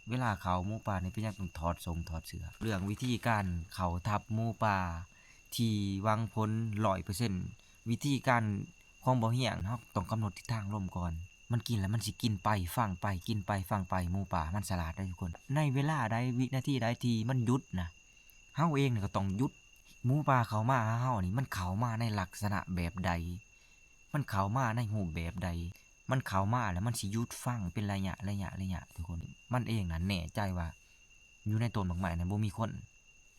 ເວລາເຂົ້າໝູປ່ານີ້ເປັນຫຍັງຕ້ອງຖອດສົ້ງຖອດເສື້ອ? ເລື່ອງວິທີການເຂົ້າທັບໝູປ່າທີ່ຫວັງຜົນຮ້ອຍເປີເຊັນ ວິທີການຂອງບໍ່ຮຽງ ເຮົາຕ້ອງກຳນົດທິດທາງລົມກ່ອນ. ມັນກິນແລ້ວມັນຊິກິນໄປຝັງໄປ ກິນໄປຝັງໄປ. ໝູປ່າມັນສະຫຼາດເດ້ທຸກຄົນ. ໃນເວລາໃດ ວິນາທີໃດທີ່ມັນຢຸດນະ ເຮົາເອງນີ້ກໍຕ້ອງຢຸດ. ໝູປ່າເຂົ້າມາຫາເຮົານີ້ ມັນເຂົ້າມາໃນລັກສະນະແບບໃດ? ມັນເຂົ້າມາໃນຮູບແບບໃດ? ມັນເຂົ້າມາແລ້ວມັນຊິຢຸດຝັງເປັນໄລຍະ ໄລຍະ ໄລຍະ ທຸກຄົນ. ມັນເອງນັ້ນແນ່ໃຈວ່າຢູ່ໃນຕົ້ນໝາກໄມ້ນັ້ນບໍ່ມີຄົນ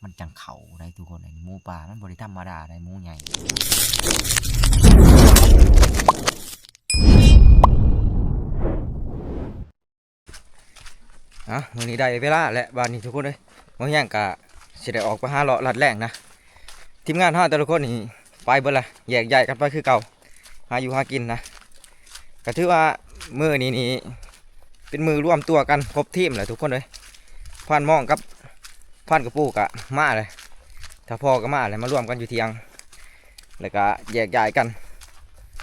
ມັນຈັ່ງເຂົ້າໄດ້ທຸກຄົນ. ໝູປ່າມັນບໍ່ໄດ້ທຳມະດາໄດ໋ ໝູໃຫຍ່. ອ່ະ ມື້ນີ້ໄດ້ເວລາແລ້ວບາດນີ້ທຸກຄົນເອີຍ. ບໍ່ຮຽງກະຊິໄດ້ອອກໄປຫາເລາະລັດແລ້ງນະ. ທີມງານເຮົາແຕ່ລະຄົນນີ້ໄປເບິດລະ ແຍກຍ້າຍກັນໄປຄືເກົ່າ ຫາຢູ່ຫາກິນນະ. ກະຖືວ່າມື້ນີ້ນີ້ເປັນມື້ລວມຕົວກັນຄົບທີມແຫຼະທຸກຄົນເອີຍ. ພານມອງກັບພານກະປູກະມາແລ້ວ ຖ້າພໍ່ກະມາແລ້ວ ມາລວມກັນຢູ່ຖຽງ ແລ້ວກະແຍກຍ້າຍກັນ.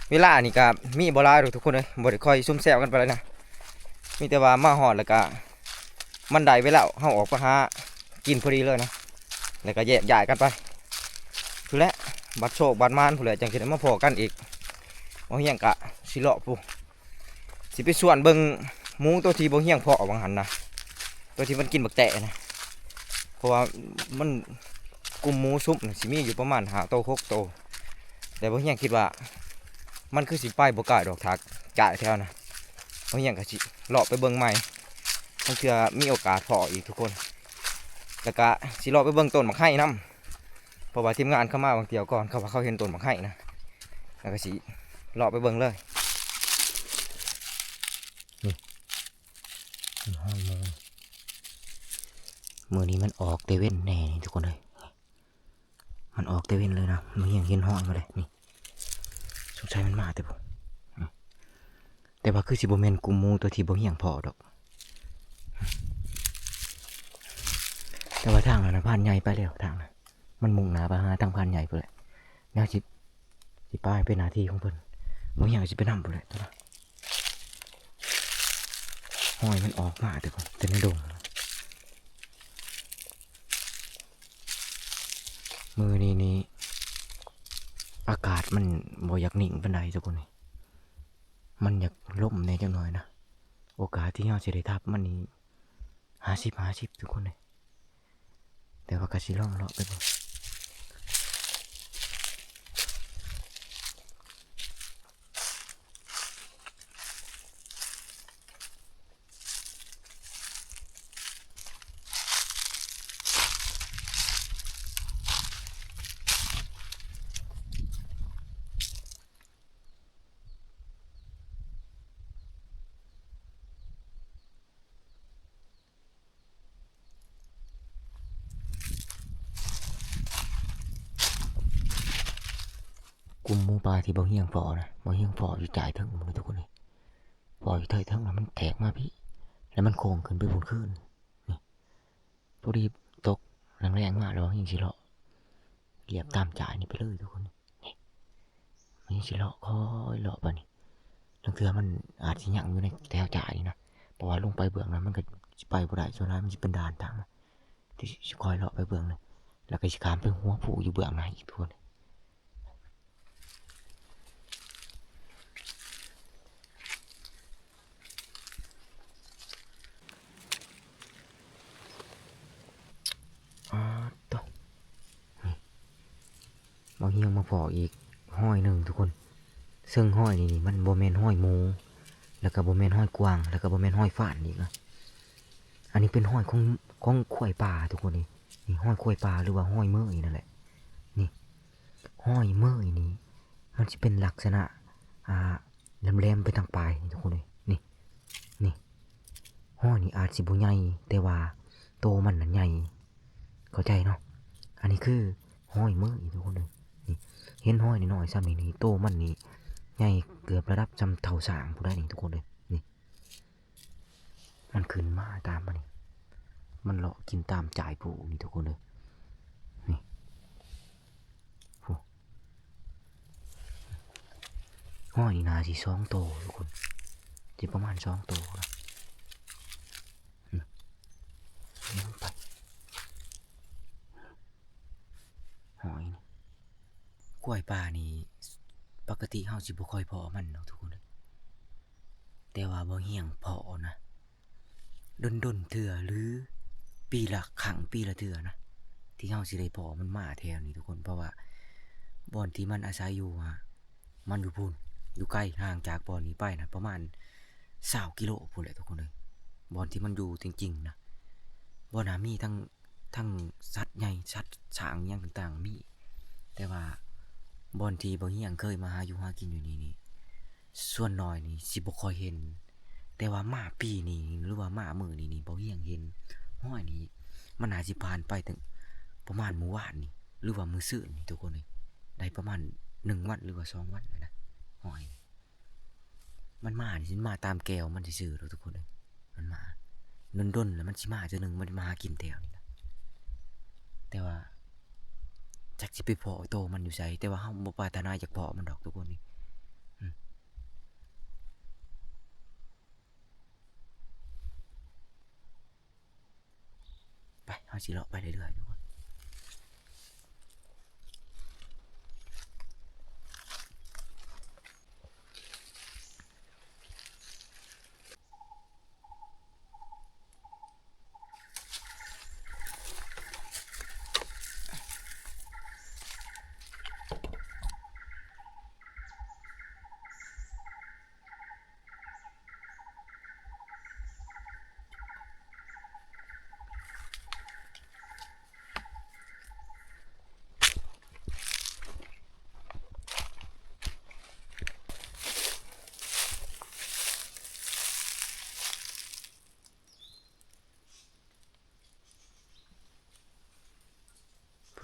ເວລານີ້ກະມີບໍ່ຫຼາຍດອກທຸກຄົນເອີຍ ບໍ່ໄດ້ຄ່ອຍຊຸມແຊວກັນປານໃດນະ. ມີແຕ່ວ່າມາຮອດແລ້ວກະມັນໄດ້ເວລາ ເຮົາອອກໄປຫາກິນພໍດີເລີຍນະ ແລ້ວກະແຍກຍ້າຍກັນໄປ. ພຸ້ນແຫຼະ ບັດໂຊກບັດໝານພຸ້ນແຫຼະ ຈັ່ງຊິໄດ້ມາພໍ້ກັນອີກ. ບໍ່ຮຽງກະຊິເລາະພຸ້ນ ຊິໄປຊວນເບິ່ງໝູໂຕທີ່ບໍ່ຮຽງພໍ້ຫວ່າງຫັ້ນນະ ໂຕທີ່ມັນກິນບັກແຕນະ. ເພາະວ່າມັນ ກຸ່ມໝູຊຸມນະ ຊິມີຢູ່ປະມານຫ້າໂຕຫົກໂຕ ແຕ່ບໍ່ຮຽງຄິດວ່າມັນຄືຊິໄປບໍ່ກ້າດອກ ຖ້າຈາກແຖວນະ. ບໍ່ຮຽງກະຊິເລາະໄປເບິ່ງໃໝ່ ບາງເທື່ອມີໂອກາດພໍ້ອີກທຸກຄົນ. ແລ້ວກະຊິເລາະໄປເບິ່ງຕົ້ນໝາກໄຮນຳ ເພາະວ່າທີມງານເຂົາມາຫວ່າງດຽວກ່ອນ ເຂົາວ່າເຂົາເຫັນຕົ້ນໝາກໄຮນະ ແລ້ວກະຊິເລາະໄປເບິ່ງເລີຍ. ນີ້ ນີ້ຮອຍໝູ ມື້ນີ້ມັນອອກແຕ່ເວັນແດ່ນີ້ທຸກຄົນເອີຍ ມັນອອກແຕ່ເວັນເລີຍນະ. ບໍ່ຮຽງເຫັນຮອຍມາເລີຍນີ້ ສົງໄສມັນມາແຕ່ພຸ້ນ. ອື ແຕ່ວ່າຄືຊິບໍ່ແມ່ນກຸ່ມໝູໂຕທີ່ບໍ່ຮຽງພໍ້ດອກ. ແຕ່ວ່າທາງນັ້ນນະ ພານໃຫຍ່ໄປແລ້ວ ທາງນັ້ນ ມັນມຸ່ງໜ້າໄປຫາທາງພານໃຫຍ່ພຸ້ນແຫຼະ. ແນວຊິ ຊິໄປເປັນໜ້າທີ່ຂອງເພິ່ນ ບໍ່ຮຽງກະຊິໄປນຳພຸ້ນແຫຼະ. ຮອຍມັນອອກມາແຕ່ພຸ້ນ ແຕ່ໃນດົງ. ມື້ນີ້ນີ້ອາກາດມັນບໍ່ຢາກນິ່ງປານໃດທຸກຄົນເອີຍ ມັນຢາກລົມແດ່ຈັກໜ້ອຍນະ. ໂອກາດທີ່ເຮົາຊິໄດ້ທັບມັນນີ້ຫ້າສິບຫ້າສິບທຸກຄົນເອີຍ ແຕ່ວ່າກະຊິລອງເລາະໄປເບິ່ງ. ກຸ່ມໝູປ່າທີ່ບໍ່ຮຽງພໍ້ນະ ບໍ່ຮຽງພໍ້ຢູ່ຈາຍເທິງພຸ້ນນະທຸກຄົນເອີຍ. ພໍ້ຢູ່ທ້າຍເທິງແລ້ວມັນແຕກມາພີ້ ແລ້ວມັນໂຄ້ງຂຶ້ນໄປພຸ້ນຄືນ. ນີ້ ພໍດີຕົກແລງໆມາແລ້ວ ຍັງຊິເລາະລຽບຕາມຈາຍນີ້ໄປເລີຍທຸກຄົນ. ນີ້ ມັນຍັງຊິເລາະ ຄ່ອຍເລາະໄປນີ້. ລາງເທື່ອມັນອາດຊິຍັງຢູ່ໃນແຖວຈາຍນີ້ນະ ເພາະວ່າລົງໄປເບື້ອງນັ້ນມັນກໍຊິໄປບໍ່ໄດ້ ສ່ວນຫຼາຍມັນຊິເປັນດ່ານທາງນະ. ທີ່ຊິຄ່ອຍເລາະໄປເບື້ອງນີ້ ແລ້ວກໍຊິຂ້າມໄປຫົວພູຢູ່ເບື້ອງໜ້າອີກທຸກຄົນ. ອາໂຕ ນີ້ ບ່າວຮຽງມາພໍ້ອີກຮອຍໜຶ່ງທຸກຄົນ. ເຊິ່ງຮອຍນີ້ນີ້ມັນບໍ່ແມ່ນຮອຍໝູ ແລ້ວກໍບໍ່ແມ່ນຮອຍກວາງ ແລ້ວກໍບໍ່ແມ່ນຮອຍຟານອີກນະ. ອັນນີ້ເປັນຮອຍຂອງ ຂອງຄວາຍປ່າທຸກຄົນເອີຍ. ນີ້ຮອຍຄວາຍປ່າ ຫຼືວ່າຮອຍເມີຍນັ້ນແຫຼະ. ນີ້ ຮອຍເມີຍນີ້ ມັນຊິເປັນລັກສະນະ ອ່າ ແຫຼມໆໄປທາງປາຍນີ້ທຸກຄົນເອີຍ. ນີ້ ນີ້ ຮອຍນີ້ອາດຊິບໍ່ໃຫຍ່ ແຕ່ວ່າໂຕມັນນະໃຫຍ່ ເຂົ້າໃຈເນາະ. ອັນນີ້ຄືຮອຍເມີຍນີ້ທຸກຄົນເອີຍ. ນີ້ ເຫັນຮອຍນ້ອຍໆສ່ຳນີ້ ນີ້ໂຕມັນນີ້ໃຫຍ່ເກືອບລະດັບສ່ຳເທົ່າຊ້າງພຸ້ນໃດ໋ນີ້ທຸກຄົນເອີຍ. ນີ້ ມັນຂຶ້ນມາຕາມອັນນີ້ ມັນເລາະກິນຕາມຈາຍພູນີ້ທຸກຄົນເອີຍ. ນີ້ ໂອ້ ຮອຍນີ້ໜ້າຊິສອງໂຕທຸກຄົນ ຊິປະມານສອງໂຕນະ. ນີ້ ກວາຍປ່ານີ້ ປົກກະຕິເຮົາຊິບໍ່ຄ່ອຍພໍ້ມັນດອກທຸກຄົນ ແຕ່ວ່າບໍ່ຮຽງພໍ້ນະ ດົນໆເທື່ອ ຫຼື ປີລະຄັ້ງ ປີລະເທື່ອນະ ທີ່ເຮົາຊິໄດ້ພໍ້ມັນມາແຖວນີ້ທຸກຄົນ ເພາະວ່າບ່ອນທີ່ມັນອາໄສຢູ່ຫັ້ນ ມັນຢູ່ພຸ້ນ ຢູ່ໄກ ຫ່າງຈາກບ່ອນນີ້ໄປນະ ປະມານຊາວກິໂລພຸ້ນແຫຼະທຸກຄົນເອີຍ ບ່ອນທີ່ມັນຢູ່ຈິງໆນະ ບ່ອນນະມີທັງ ທັງສັດໃຫຍ່ ສັດຊ້າງຫຍັງຕ່າງໆມີ ແຕ່ວ່າບ່ອນທີ່ບ່າວຮຽງເຄີຍມາຫາຢູ່ຫາກິນຢູ່ນີ້ນີ້ ສ່ວນໜ້ອຍນີ້ຊິບໍ່ຄ່ອຍເຫັນ ແຕ່ວ່າມາປີນີ້ ຫຼືວ່າມາມື້ນີ້ນີ້ ບ່າວຮຽງເຫັນຮອຍນີ້ ມັນໜ້າຊິຜ່ານໄປຕັ້ງປະມານມື້ວານນີ້ ຫຼືວ່າມື້ຊືນນີ້ທຸກຄົນເອີຍ ໄດ້ປະມານໜຶ່ງວັນ ຫຼືວ່າສອງວັນແລ້ວນະ ຮອຍ ມັນມານີ້ ຊິມາຕາມແກວມັນຊື່ໆດອກທຸກຄົນເອີຍ ມັນມາດົນໆ ແລ້ວມັນຊິມາເທື່ອໜຶ່ງ ມັນມາຫາກິນແຖວນີ້ນະ ແຕ່ວ່າຈັກຊິໄປພໍ້ໂຕມັນຢູ່ໃສ ແຕ່ວ່າເຮົາບໍ່ປາດຖະໜາຢາກພໍ້ມັນດອກທຸກຄົນເອີຍ ອືມ. ໄປ ເຮົາຊິເລາະໄປເລື້ອຍໆທຸກຄົນ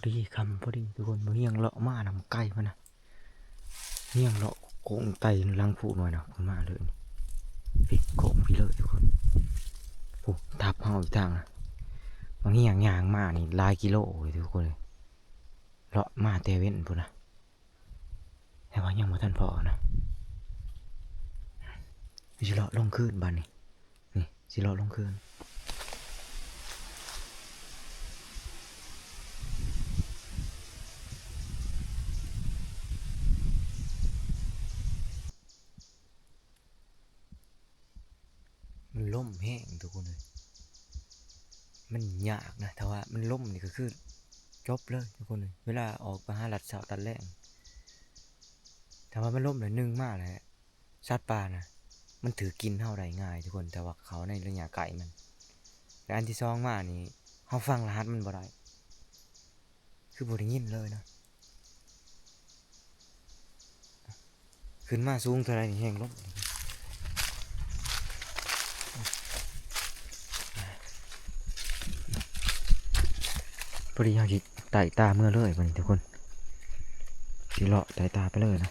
ພໍດີຄ່ຳພໍດີທຸກຄົນ ບ່າວຮຽງເລາະມານຳໄກ່ພຸ້ນນະ ຮຽງເລາະໂຄ້ງໄຕ່ຫຼັງພູໜ້ອຍນະ ຂຶ້ນມາເລີຍນີ້ ໂຄ້ງພີ້ເລີຍທຸກຄົນ ໂອ້ ທັບເຮົາອີກທາງນະ ບ່າວຮຽງຍ່າງມານີ້ຫຼາຍກິໂລເລີຍທຸກຄົນເອີຍ ເລາະມາແຕ່ເວັນພຸ້ນນະ ແຕ່ວ່າຍັງບໍ່ທັນພໍ້ນະ ຊິເລາະລົງຄືນບາດນີ້ ນີ້ ຊິເລາະລົງຄືນ ມັນລົມແຮງທຸກຄົນເອີຍ ມັນຍາກນະ ຖ້າວ່າມັນລົມນີ້ກໍຄືຈົບເລີຍທຸກຄົນເອີຍ ເວລາອອກໄປຫາລັດເຊົ້າຕັດແລງ ຖ້າວ່າມັນລົມແລ້ວ ໜຶ່ງມາແລ້ວ ສັດປ່ານະ ມັນຖືກກິນເຮົາໄດ້ງ່າຍທຸກຄົນ ຖ້າວ່າເຂົ້າໃນໄລຍະໃກ້ມັນ ແລະ ອັນທີສອງມານີ້ ເຮົາຟັງລະຫັດມັນບໍ່ໄດ້ ຄືບໍ່ໄດ້ຍິນເລີຍນະ ຂຶ້ນມາສູງເທົ່າໃດນີ້ແຮງລົມ ພໍດີເຮົາຊິໄຕ່ຕາເມືອເລີຍບາດນີ້ທຸກຄົນ ຊິເລາະໄຕ່ຕາໄປເລີຍນະ.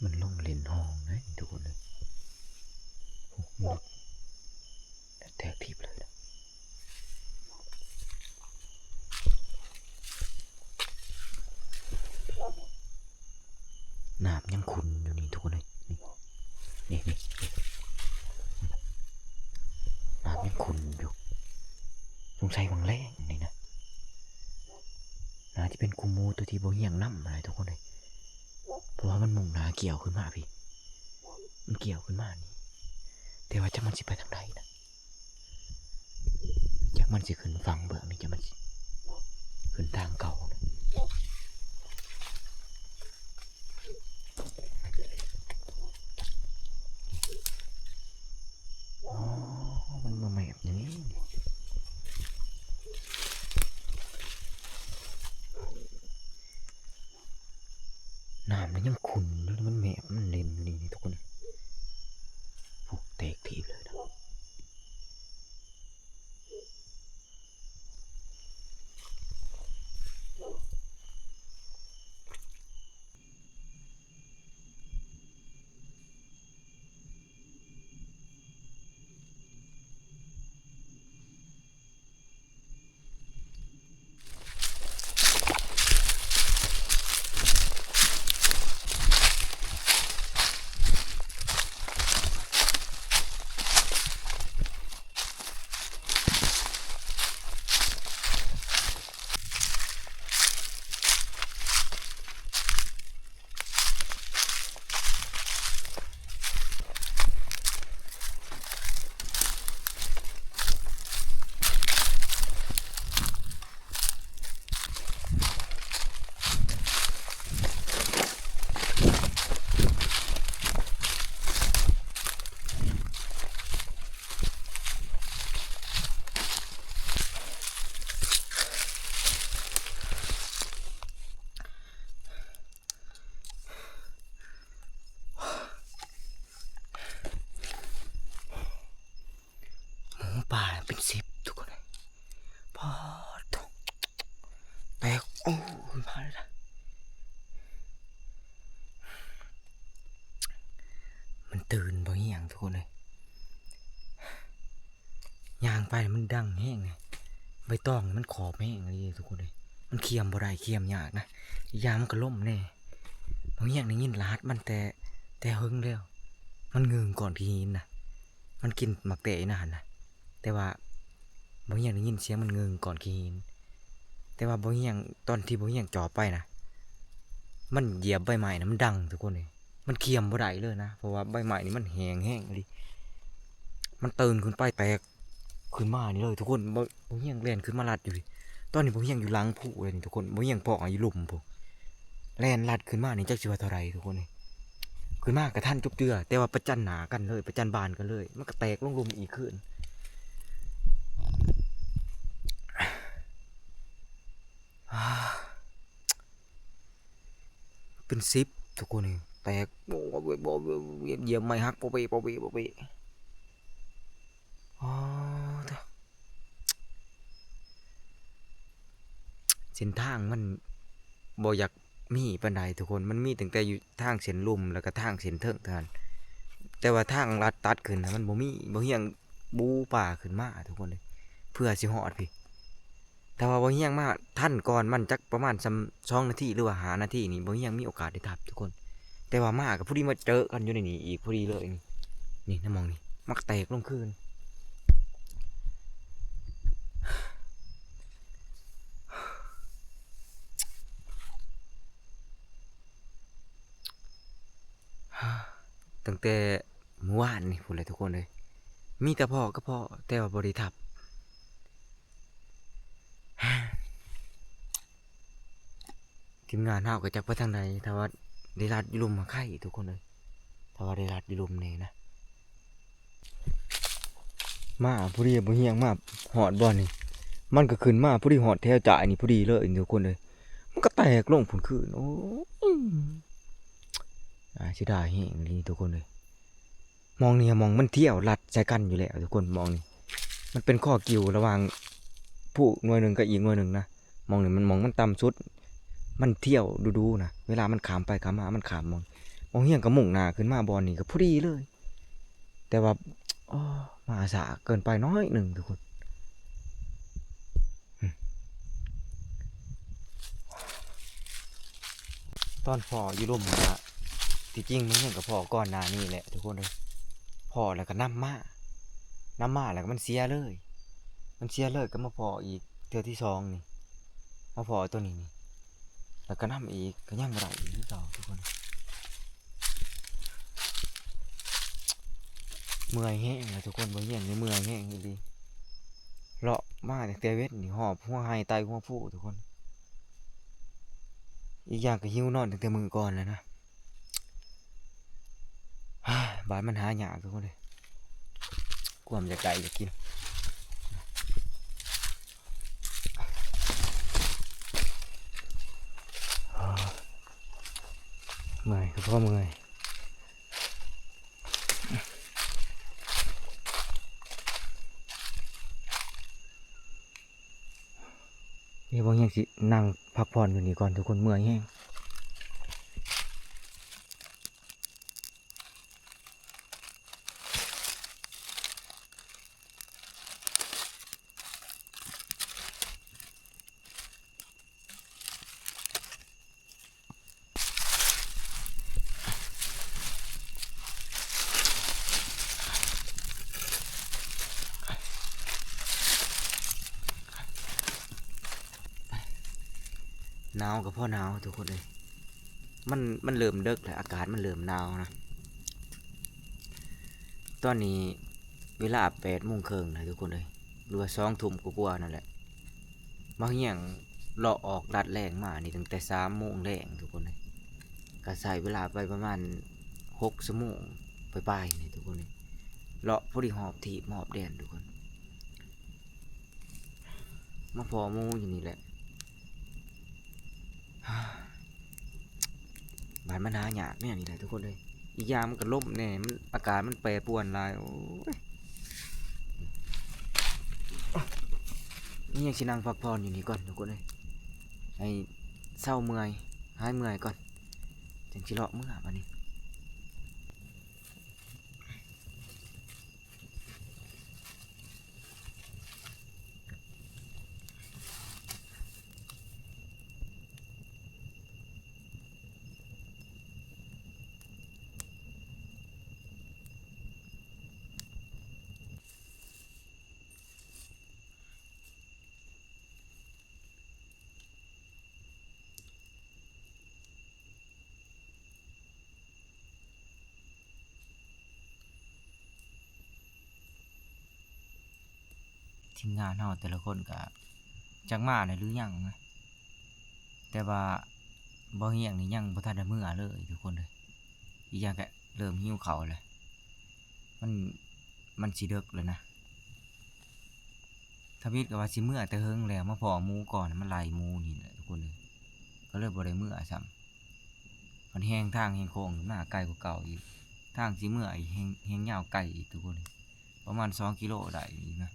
ມັນລົງຫຼິ້ນຮ່ອງເດ້ທຸກຄົນເອີຍ ໂອ້ ມັນຫຼຸດແທກທິບເລີຍນະ. ນ້ຳຍັງຂຸ່ນຢູ່ນີ້ທຸກຄົນເອີຍ ນີ້ ນີ້ ນີ້ ນ້ຳຍັງຂຸ່ນຢູ່ ສົງໄສຫວ່າງແລ້ງນີ້ນະ ໜ້າຈະເປັນກູ່ໝູໂຕທີ່ບໍ່ຮຽງນ້ຳຫັ້ນແຫຼະທຸກຄົນເອີຍ ເພາະວ່າມັນມຸ່ງໜ້າກ່ຽວຂຶ້ນມາພີ້ ມັນກ່ຽວຂຶ້ນມານີ້ ແຕ່ວ່າຈັກມັນຊິໄປທາງໃດນະ. ຈັກມັນຊິຂຶ້ນຝັ່ງເບື້ອງນີ້ ຈັກມັນຊິຂຶ້ນທາງເກົ່າ. ອໍ ມັນມາແມບຢູ່ນີ້ ມັນຍັງຂຸ່ນຢູ່ ມັນແມບ ມັນເຫຼັ້ນຢູ່ນີ້ທຸກຄົນ. ໂອ້ ແຕກຖີບເລີຍນະ. หมูป่าเป็นสิบทุกคนเลย ปาดโธ่ แตก โอ้ย มาแล้วนะ มันตื่นบ่เหี่ยงทุกคนเลย ย่างไปมันดังแฮงเลย ใบตองมันขอบแฮงเลยทุกคนเลย มันเคี่ยมบ่ได้ เคี่ยมยากนะ อีกอย่างมันก็ล้มแน่ บ่เหี่ยงได้ยินรหัสมันแต่ แต่เฮิงแล้ว มันเงิ่งก้อนขี้หินนะ มันกินหมากแต้อยู่นะหั่นนะ แต่ว่าบ่เหี่ยงได้ยินเสียงมันเงิ่งก้อนขี้หิน แต่ว่าบ่เหี่ยง ตอนที่บ่เหี่ยงจ่อไปนะ มันเหยียบใบไม้นะ มันดังทุกคนเลย มันเคี่ยมบ่ได้เลยนะ เพราะว่าใบไม้นี่มันแห้งแฮงอีหลี มันตื่นขึ้นไปแตกขึ้นมานี่เลยทุกคน บ่ บ่เหี่ยงแล่นขึ้นมาลัดอยู่พี้ ตอนนี้บ่เหี่ยงอยู่หลังภูเลยนี่ทุกคน บ่เหี่ยงพ้ออยู่ลุ่มพู้น แล่นลัดขึ้นมานี่จักสิว่าเท่าใดทุกคนเอ้ย ขึ้นมาก็ทันจบเจือ แต่ว่าประจันหน้ากันเลย ประจันบานกันเลย มันก็แตกลงลุ่มอีกคืน เป็นสิบทุกคนเอ้ย แตก โอ้ เหยียบ เหยียบไม้หัก โปะเปะ โปะเปะ โปะเปะ อ๋อ เด้อ เส้นทางมันบ่อยากมีปานใดทุกคน มันมีตั้งแต่อยู่ทางเส้นลุ่ม แล้วก็ทางเส้นเทิงเท่านั้น แต่ว่าทางลัดตัดขึ้นน่ะมันบ่มี บ่เหี่ยงบูป่าขึ้นมาทุกคนเอ้ย เพื่อสิฮอดพี้ ถ้าว่าบ่เหี่ยงมาทันก่อนมันจักประมาณส่ำสองนาที หรือว่าห้านาทีนี่ บ่เหี่ยงมีโอกาสได้ทับทุกคน แต่ว่ามาก็พอดีมาเจอกันอยู่ในนี้อีกพอดีเลยนี่ นี่นะหม่องนี่ มักแตกลงคืน ตั้งแต่มื้อวานนี่พู้นแหละทุกคนเอ้ย มีแต่พ้อกับพ้อ แต่ว่าบ่ได้ทับ ทีมงานเฮาก็จักไปทางใด ถ้าว่าได้ลัดอยู่ลุ่มมาไข่ทุกคนเอ้ย ถ้าว่าได้ลัดอยู่ลุ่มแน่นะ มาพอดีบ่เหี่ยงมาฮอดบ่อนนี่ มันก็ขึ้นมาพอดีฮอดแถวจ่ายนี่พอดีเลยทุกคนเอ้ย มันก็แตกลงพู้นคืน โอ้ย น่าเสียดายแฮงอีหลีทุกคนเอ้ย หม่องนี่หม่องมันเที่ยวลัดใส่กันอยู่แล้วทุกคน หม่องนี่มันเป็นข้อกิ่วระหว่างผู้หน่วยหนึ่งกับอีกหน่วยหนึ่งนะ หม่องนี่มันหม่องมันต่ำสุด มันเที่ยวดูๆนะ เวลามันข้ามไปข้ามมา มันข้ามหม่อง หม่องเฮียงก็มุ่งหน้าขึ้นมาบ่อนนี่ก็พอดีเลย แต่ว่า อ้อ มาช้าเกินไปน้อยหนึ่งทุกคน ตอนพ้ออยู่ลุ่มน่ะ ที่จริงมันยังก็พ้อก่อนหน้านี้แหละทุกคนเอ้ย พ้อแล้วก็นำมา นำมาแล้วก็มันเสียเลย มันเสียเลยก็มาพ้ออีกเทื่อที่สองนี่ มาพ้อตัวนี้นี่ แล้วก็นำอีก ก็ยังบ่ได้อีกคือเก่าทุกคน เมื่อยแฮงล่ะทุกคน บ่เฮียนนี่เมื่อยแฮงอีหลี เลาะมาตั้งแต่เว็นนี่ หอบหัวไฮ่ไต่หัวภูทุกคน อีกอย่างก็หิวนอนตั้งแต่มื้อก่อนแล้วนะ บาดมันหายากทุกคนเอ้ย ความอยากได้อยากกิน อ่า ເມື່ອຍກໍພໍເມື່ອຍ. ດຽວບ່າວຮຽງຊິນັ່ງພັກຜ່ອນຢູ່ນີ້ກ່ອນທຸກຄົນ ເມື່ອຍແຮງ. ໜາວກໍພໍໜາວທຸກຄົນເອີຍ ມັນ ມັນເລີ່ມເດິກແລ້ວ ອາກາດມັນເລີ່ມໜາວນະ. ຕອນນີ້ເວລາແປດໂມງເຄິ່ງແລ້ວທຸກຄົນເອີຍ ຫຼືວ່າສອງທຸ່ມກວ່າໆນັ້ນແຫຼະ. ບ່າວຮຽງເລາະອອກລັດແລງມານີ້ຕັ້ງແຕ່ສາມໂມງແລງທຸກຄົນເອີຍ ກໍໃຊ້ເວລາໄປປະມານຫົກຊົ່ວໂມງປາຍໆນີ້ທຸກຄົນເອີຍ ເລາະພໍດີຮອບທີບຮອບແດນທຸກຄົນ. ມາພໍ້ໝູຢູ່ນີ້ແຫຼະ ບາດມັນຫາຍາກແນວນີ້ແຫຼະທຸກຄົນເອີຍ. ອີກຢ່າງມັນກໍລົມແດ່ ມັນ ອາກາດມັນແປປວນຫຼາຍ ໂອ້ຍ. ນີ້ຍັງຊິນັ່ງພັກຜ່ອນຢູ່ນີ້ກ່ອນທຸກຄົນເອີຍ ໃຫ້ເຊົາເມື່ອຍ ຫາຍເມື່ອຍກ່ອນ ຈັ່ງຊິເລາະເມືອບາດນີ້. ທີມງານເຮົາແຕ່ລະຄົນກະຈັກມາແລ້ວຫຼືຍັງນະ ແຕ່ວ່າບ່າວຮຽງນີ້ຍັງບໍ່ທັນໄດ້ເມືອເລີຍທຸກຄົນເອີຍ. ອີກຢ່າງກະເລີ່ມຫິວເຂົ້າແລ້ວ ມັນ ມັນຊິເດິກແລ້ວນະ. ທຳອິດກໍວ່າຊິເມືອແຕ່ເຫິງແລ້ວ ມາພໍ້ໝູກ່ອນ ມັນໄລ່ໝູນີ້ແຫຼະທຸກຄົນເອີຍ ກໍເລີຍບໍ່ໄດ້ເມືອຊ້ຳ. ມັນແຮງ ທາງແຮງໂຄ້ງໜ້າໄກກວ່າເກົ່າອີກ ທາງຊິເມືອອີກແຮງ ແຮງຍາວໄກອີກທຸກຄົນເອີຍ ປະມານສອງກິໂລໄດ້ອີກນະ.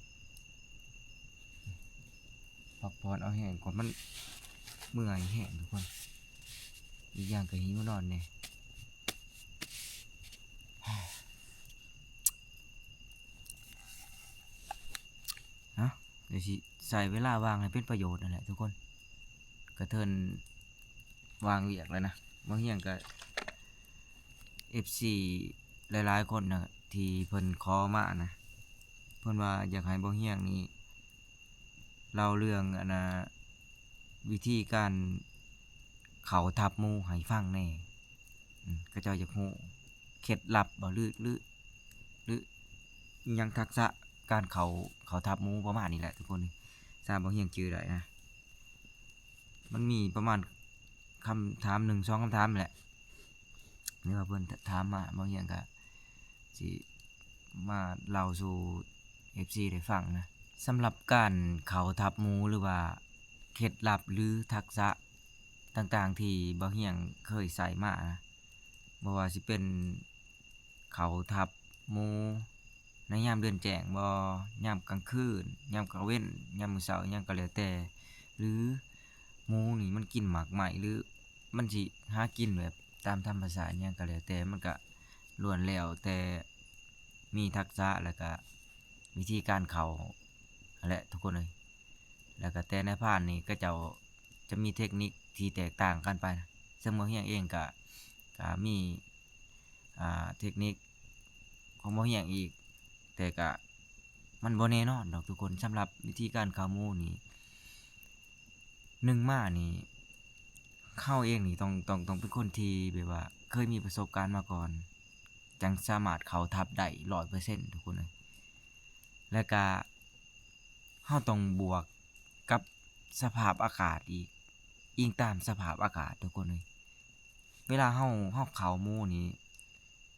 ພັກຜ່ອນເອົາແຮງກ່ອນ ມັນເມື່ອຍແຮງທຸກຄົນ ອີກຢ່າງກໍຫິວນອນແດ່. ເນາະ ກໍຊິໃຊ້ເວລາວ່າງໃຫ້ເປັນປະໂຫຍດນັ້ນແຫຼະທຸກຄົນ ກະເທີນວ່າງວຽກແລ້ວນະ. ບ່າວຮຽງກະ ເອັຟຊີ ຫຼາຍໆຄົນນະ ທີ່ເພິ່ນຂໍມານະ ເພິ່ນວ່າຢາກໃຫ້ບ່າວຮຽງນີ້ ເລົ່າເລື່ອງ ອັນນ່າ ວິທີການເຂົ້າທັບໝູໃຫ້ຟັງແດ່ ອືມ ເຂົາເຈົ້າຢາກຮູ້ເຄັດລັບບໍ ຫຼື ຫຼື ຫຼືຫຍັງ ທັກສະການເຂົ້າ ເຂົ້າທັບໝູ ປະມານນີ້ແຫຼະທຸກຄົນ. ຖ້າບ່າວຮຽງຈື່ໄດ້ນະ ມັນມີປະມານຄຳຖາມໜຶ່ງສອງຄຳຖາມແຫຼະ ຫຼືວ່າເພິ່ນຖາມມາ ບ່າວຮຽງກະຊິມາເລົ່າສູ່ເອັຟຊີໄດ້ຟັງນະ. ສຳລັບການເຂົ້າທັບໝູ ຫຼືວ່າເຄັດລັບ ຫຼື ທັກສະຕ່າງໆທີ່ບ່າວຮຽງເຄີຍໃຊ້ມານະ ບໍ່ວ່າຊິເປັນເຂົ້າທັບໝູໃນຍາມເດືອນແຈ້ງບໍ ຍາມກາງຄືນ ຍາມກາງເວັນ ຍາມມື້ເຊົ້າ ຫຍັງກໍແລ້ວແຕ່ ຫຼື ໝູນີ້ມັນກິນໝາກໄມ້ ຫຼື ມັນຊິຫາກິນແບບຕາມທຳມະຊາດຫຍັງກໍແລ້ວແຕ່ ມັນກະລ້ວນແລ້ວແຕ່ມີທັກສະ ແລ້ວກະວິທີການເຂົ້າຫັ້ນແຫຼະທຸກຄົນເອີຍ. ແລ້ວກະແຕ່ລະພານນີ້ ເຂົາເຈົ້າຈະມີເທັກນິກທີ່ແຕກຕ່າງກັນໄປ. ເຊິ່ງບ່າວຮຽງເອງກະ ກະມີ ອ່າ ເທັກນິກຂອງບ່າວຮຽງອີກ ແຕ່ກະມັນບໍ່ແນ່ນອນດອກທຸກຄົນ. ສຳລັບວິທີການເຂົ້າໝູນີ້ ໜຶ່ງມານີ້ ເຮົາເອງນີ້ຕ້ອງ ຕ້ອງ ຕ້ອງເປັນຄົນທີ່ແບບວ່າເຄີຍມີປະສົບການມາກ່ອນ ຈັ່ງສາມາດເຂົ້າທັບໄດ້ຮ້ອຍເປີເຊັນທຸກຄົນເອີຍ. ແລ້ວກະເຮົາຕ້ອງບວກກັບສະພາບອາກາດອີກ ອີງຕາມສະພາບອາກາດທຸກຄົນເອີຍ. ເວລາເຮົາ ເຮົາເຂົ້າໝູນີ້